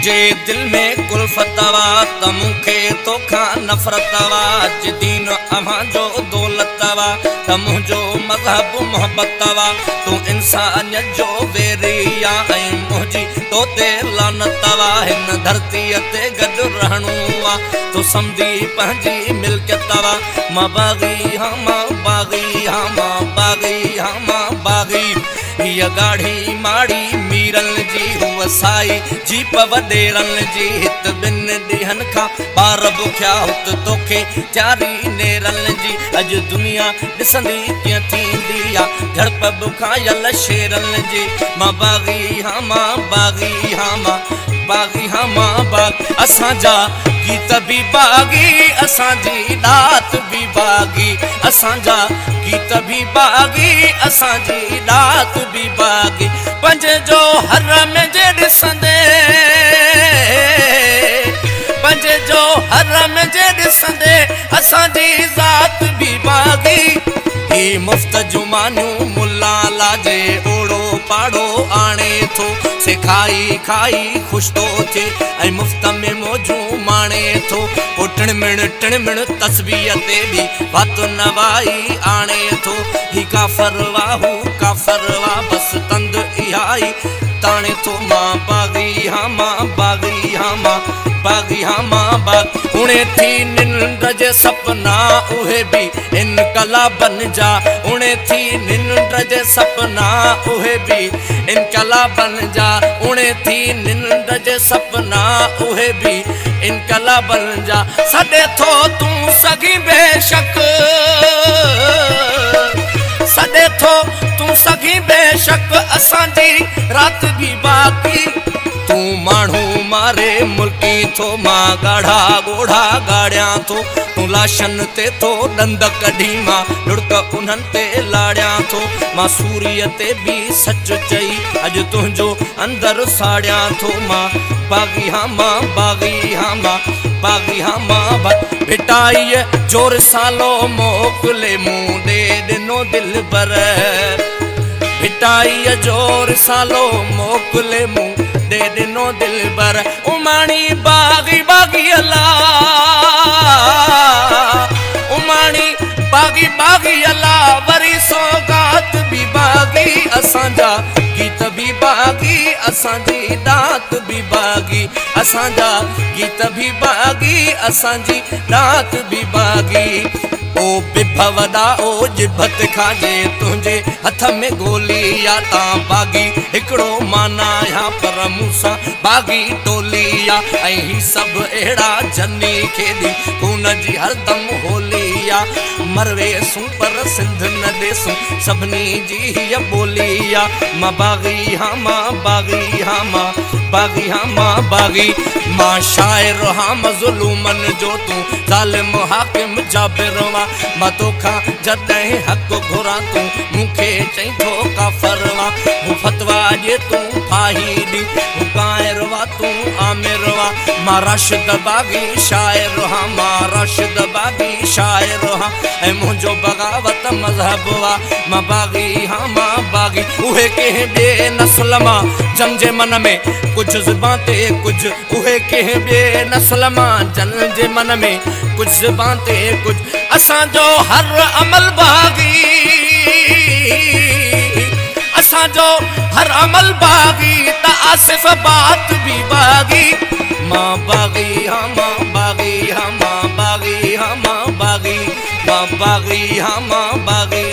मुंहिंजे दिलि में कुल्फत वा त मूंखे तोखां नफ़रत वा। अॼु दीन अव्हांजो दौलत वा त मुंहिंजो मज़हब मोहबत वा। तूं इंसानियत जो वेरी आ ऐं मुंहिंजी तो ते लानत वा। हिन धरतीअ ते गॾु रहणो आ तूं सम्झी पंहिंजी मिल्कियत वा। मां बाग़ी हां मां बाग़ी हां मां बाग़ी हां मां बाग़ी। हीअ ॻाढ़ी माड़ी मीरनि जी हूअ साई जीप वॾेरनि जी। हित ॿिनि ॾींहनि खां ॿार बुखिया हुत तोखे तयारी नेरनि जी। अॼु दुनिया ॾिसंदी कीअं थींदी आहे झड़प बुखायल शेरनि जी। मां बाग़ी हां मां बाग़ी हां मां बाग़ी हां मां बाग़। असांजा गीत बि बाग़ी असांजी ॾात बि बाग़ी। असांजा गीत बि बाग़ी असांजी ॾात बि बाग़ी। पंज जो हर में जे ॾिसंदे पंज जो हर में जे ॾिसंदे असांजी ज़ात बि बाग़ी। ही मुफ़्त जुमानियूं मुला लाजे ओड़ो पाड़ो आणे थो। सेखाई खाई ख़ुशि थो थिए ऐं मुफ़्त में मौजूं माणे थो। पोइ टिणमिण टिणमिण तस्बीह ते बि वात नवाई आणे थो। ही काफ़र वा हू काफ़र वा बसि तंद इहा ई ताणे थो। मां बाग़ी हां मां बाग़ी हां मां बाग़ी हां मां बाग़। उणे थी निंड जे सपना उहे बि इनकलाबन जा। उणे थी निंड जे सपना उहे बि इनकलाबन जा। उणे थी निंड जे सपना उहे बि इनकलाबन जा। सॾे थो तूं सघी बेशक सॾे थो तूं सघी बेशक असांजी राति बि बाक़ी। तूं माण्हू मारे मुल्की थो मां ॻाढ़ा ॻोढ़ा ॻाड़ियां थो। तूं लाशनि ते थो ॾंद कढी मां लुड़क उन्हनि ते लाड़ियां थो। मां सूरीअ ते बि सच चई अॼु तुंहिंजो अंदरि साड़ियां थो। मां बाग़ी हां मां बाग़ी हां मां बाग़ी हां मां। भिटाईअ जो रिसालो मोकिले मूं ॾे ॾिनो दिलबर। भिटाईअ जो रिसालो मोकिले मूं ॾे ॾिनो दिलबर। उमाणी बाग़ी बाग़ी अला उमाणी बाग़ी बाग़ी अला वरी सौगात बि बाग़ी। असांजा गीत बि बाग़ी असांजी ॾात बि बाग़ी। असांजा गीत बि बाग़ी असांजी ॾात बि बाग़ी। ओ बिभ वॾा ओ जिभ ते खाजे तुंहिंजे हथ में गोली आ। तां बाग़ी हिकिड़ो माना आहियां पर मूंसां बाग़ी टोली आ। ऐं ही सभु अहिड़ा जनी खेॾी खून जी हरदम होली आ। मरवेसूं पर सिंध न ॾेसूं सभिनी जी हीअ ॿोली आ। मां बाग़ी हां मां बाग़ी हां मां बाग़ी हां मां बाग़ी। मां शाइर हां मज़लूमनि जो तूं ज़ालिम हाकिम जाबिर वां। मां तोखां जॾहिं हक़ घुरां तूं मूंखे चई थो काफ़र वां। हू फतवा ॾे तूं फाही ॾी हू कायर वा तूं आमिर वा। मां राशिद बाग़ी शाइर हां मां राशिद बाग़ी शाइर हां। ऐं मुंहिंजो बग़ावत मज़हब वा। मां बाग़ी हां मां बाग़ी। उहे कंहिं ॿिए नस्ल मां जन जे मन में कुझु ज़ुबान ते कुझु। उहे कंहिं ॿिए नस्ल मां जन जे मन में कुझु ज़ुबान ते कुझु। असांजो हर अमल बाग़ी असांजो हर अमल बाग़ी त आसिफ़ बात बि बाग़ी। मां बाग़ी हां मां बाग़ी हां मां बाग़ी हां मां बाग़ी। मां बाग़ी हां मां बाग़ी